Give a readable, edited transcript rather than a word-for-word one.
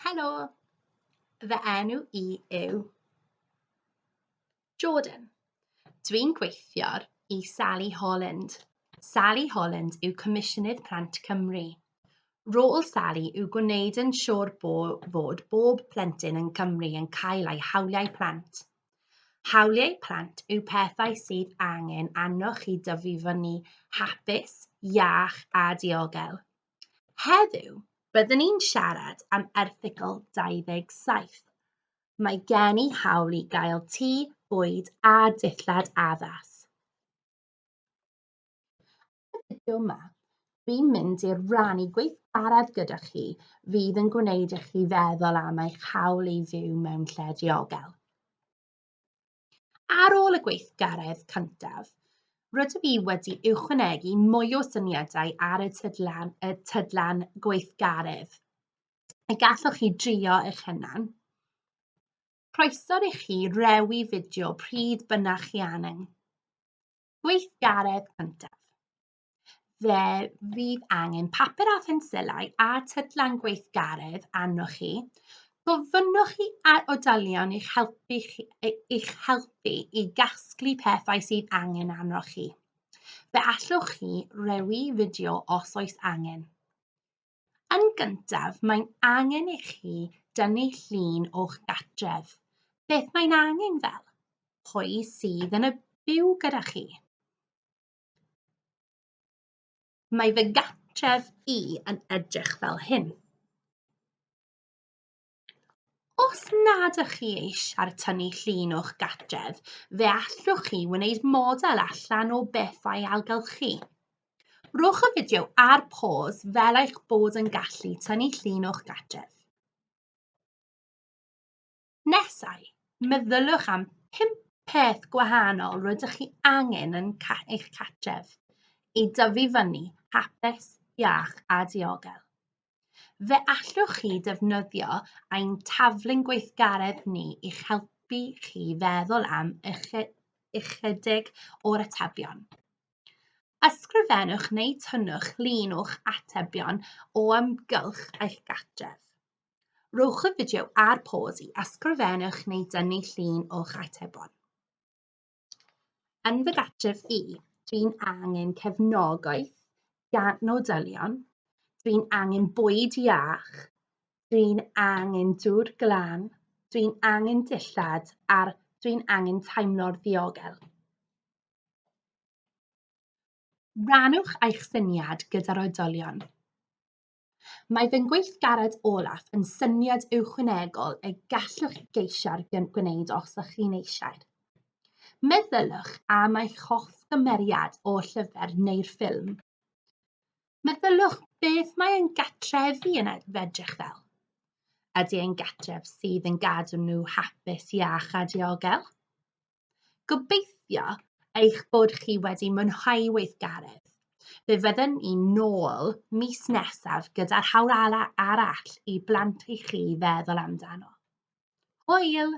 Helo! Fy enw i yw Jordan. Dwi'n gweithio i Sally Holland. Sally Holland yw Comisiynydd Plant Cymru. Rôl Sally yw gwneud yn siŵr bo fod bob plentyn yn Cymru yn cael eu hawliau plant. Hawliau plant yw pethau sydd angen arnoch chi dyfu fyny hapus, iach a diogel. Heddiw, byddwn ni'n siarad am erthygl 27. Mae gen i hawl i gael tŷ, bwyd a dillad addas. Yn y fideo yma, dwi'n mynd i rannu gweithgaredd gyda chi fydd yn gwneud i chi feddwl am eich hawl i fyw mewn lle diogel. Ar ôl y gweithgaredd cyntaf, rydw i wedi ychwanegu mwy o syniadau ar y tydlan, y tydlan gweithgaredd y gallwch chi drio eich hunan. Croeso i chi rewi fideo pryd bynnag chi angen. Gweithgaredd cyntaf. Fe fydd angen papur a phensilau a tydlan gweithgaredd arnoch chi. Gofynnwch i oedolion i'ch helpu, i'ch helpu i gasglu pethau sydd angen arnoch chi. Fe allwch chi rewi fideo os oes angen. Yn gyntaf, mae'n angen i chi dynnu llun o'ch gartref. Beth mae'n angen fel? Pwy sydd yn y byw gyda chi? Mae fy gartref i yn edrych fel hyn. Os nad ych chi eisiau'r tynnu llun o'ch gartref, fe allwch chi wneud model allan o bethau ailgylchu. Rhowch y fideo ar pause fel eich bod yn gallu tynnu llun o'ch gartref. Nesau, meddyliwch am 5 peth gwahanol rydych chi angen yn ca eich cartref i dyfu fyny hapus, iach a diogel. Fe allwch chi defnyddio ein taflen gweithgaredd ni i'ch helpu chi feddwl am ychydig o'r atebion. Ysgrifennwch neu tynnwch lun o'ch atebion o amgylch eich gartref. Rhowch y fideo ar pause i ysgrifennwch neu dynnu llun o'ch atebon. Yn fy gartref i, dwi'n angen cefnogaeth gan oedolion, dwi'n angen bwyd iach, dwi'n angen dŵr glân, dwi'n angen dillad a dwi'n angen teimlo'r ddiogel. Rhannwch eich syniad gyda'r oedolion. Mae fy ngweithgaredd olaf yn syniad ychwanegol y gallwch chi geisio gwneud os ydych chi'n eisiau. Meddyliwch am eich hoff gymeriad o'r llyfr neu'r ffilm. Meddyliwch beth mae ein gartrefi yn edrych fel. Ydy ein gartref sydd yn gadw nhw hapus, iach a diogel? Gobeithio eich bod chi wedi mwynhau weithgaredd. Fe fydden ni nôl mis nesaf gyda'r hawl arall i blant i chi feddwl amdano. Hwyl!